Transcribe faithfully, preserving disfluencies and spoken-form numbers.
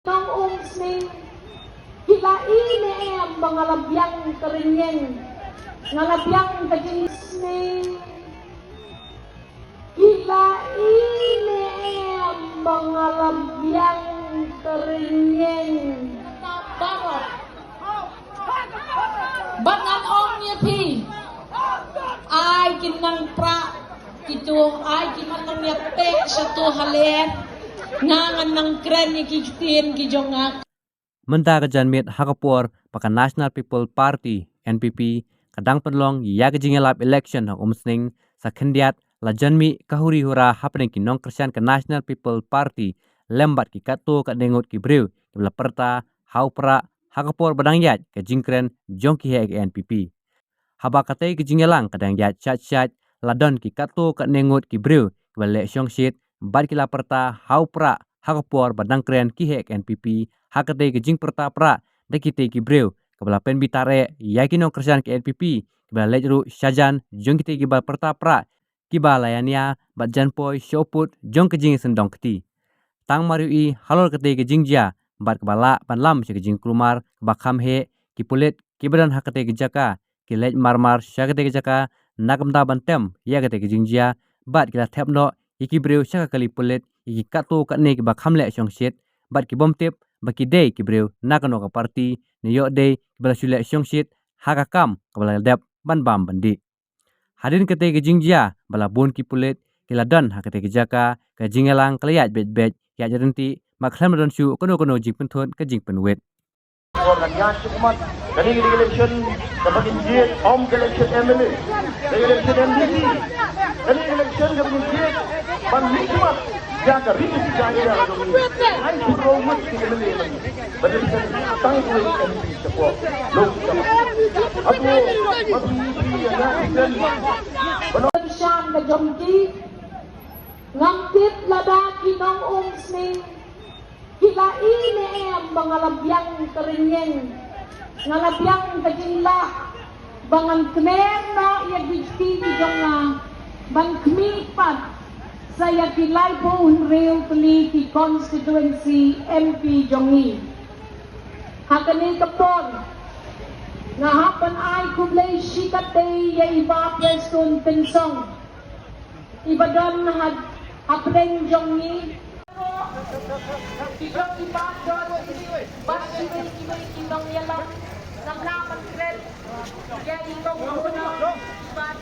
Nong Umsning, ki la i ne em ba nga la biang ka rynïeng, nga la biang ka jingsning. Ki la i ne em ba nga la biang ka rynïeng. Bad ngan ong ïa phi, ai kin nang pra kito, ai kin nang ïa te sha to hale. Nga ngan nang kren ïa ki ktien ki jong nga. Mynta ka janmiet ha ka por ba ka National People Party, N P P, ka dang pynlong ïa ka jingïalap election ha Umsning, sa khyndiat la janmih ka huri hura hapdeng ki nongkyrshan ka National People Party lem bad ki katto katne ngut ki briew kiba la pyrta ha u prah ha ka por ba dang ïaid ka jingkren jong ki heh ka N P P. Haba katei ka jingïalang ka dang ïaid shait shait, la don ki katto katne ngut ki briew kiba leh shongshit bad ki la pyrta ha u prah ha ka por ba dang kren ki heh ka N P P ha katei ka jingpyrta prah da kitei ki briew, kaba la pynbitar eh ïa ki nongkyrshan ka N P P kiba la leit ruh shajan jong kitei kiba pyrta prah, kiba la ïania bad jan poi sha u pud jong ka jingïasyndong kti. Tang mar ïohi halor katei ka jingjia bad kaba lah ban lam sha ka jingkulmar kaba kham heh, ki pulit kiba don ha katei ka jaka ki leit marmar sha katei ka jaka na ka bynta ban tem ïa katei ka jingjia, bad ki la thep noh ïa ki briew sha ka kali pulit ïa ki katto katne kiba kham leh shongshit bad ki bym tip ba ki dei ki briew na kano ka party, ne ïoh dei kiba la shu leh shongshit ha ka kam kaba la dep ban bam ban dih. Hadien katei ka jingjia ba la bun ki pulit ki la don ha katei ka jaka, ka jingïalang ka la ïaid beit beit, ïaid ryntih, ma khlem la don shuh kano kano jingpynthut ka jingpynwit. Kane ka election kaba ngin jied, ym ka election M L A, ka election M D C. Kane ka election kaba ngin jied ban mih khmat ïa ka ri ka jaka jong ngi. Ai pynroi mut ki M L A lagi. Ba dei tang ki M P shapoh. Lok shapoh. Hato ma phi phi ïa nga ki ken. Ba nong shan ka jong ki. Ngam tip lada ki nong Umsning ki la i ne em ba nga la biang ka rynïeng, nga la biang ka jinglah ba ngan kmen noh ïa ki jti ki jong nga ban khmih pat sa ïa ki laiphew hynriew tylli ki constituency M P jong ngi. Ha kane ka por nga hap ban ai khublei shikatdei ïa i Bah Prestone Tynsong, iba don ha, hapdeng jong ngi. Ki jong i Bah don bad kiwei kiwei ki nongïalam, ngam lah ban kren ïa i Kong Khun, i Bah